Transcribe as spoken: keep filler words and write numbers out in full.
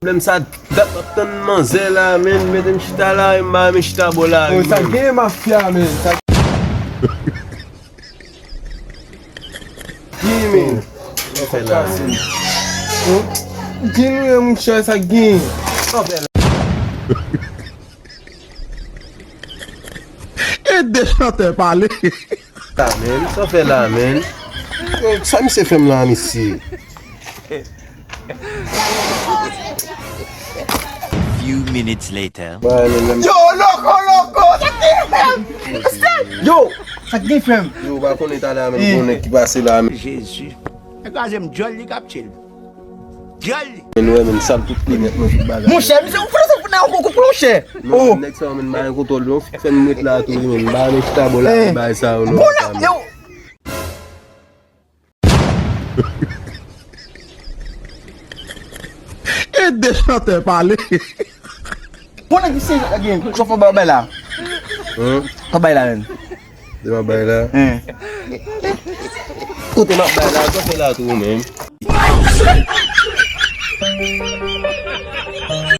Pwoblèm sa dat m ap tann manzè la, menn, mete m chita la, e m pa renmen chita bò la. Oh, sa gen mafya, menn. Sa gen, menn. Sa fè la, menn. Gen nou, monchè, sa gen. Sa fè la. Ede chantè pale. Sa, menn, sa fè la, menn. Sa misye fè m la, mesye. Few minutes later. Yo, loko, loko, sa ki fè m? Yo, sa ki fè m? Yo, pa konnen talè a menm, konnen ki pase la menm. Jezi. Nèg la jwenn djòl li k ap tchil. Djòl li. Men nou wè menm sal tout pye nèt mwen tout bagay. Monchè, misye ou franse fout nan yon kou monchè. Non, nèg sa menm pa gen kontwòl non, fè m ret la tou wi menm, ba men chita bò la, bay sa yo non. Bon la, yo. Ede chantè pale. Bon nèg isi gen chofè ba bay la. Hein? Ka bay la menm. De ma bay la. Hein. Kote ma bay la, chofè la tou menm.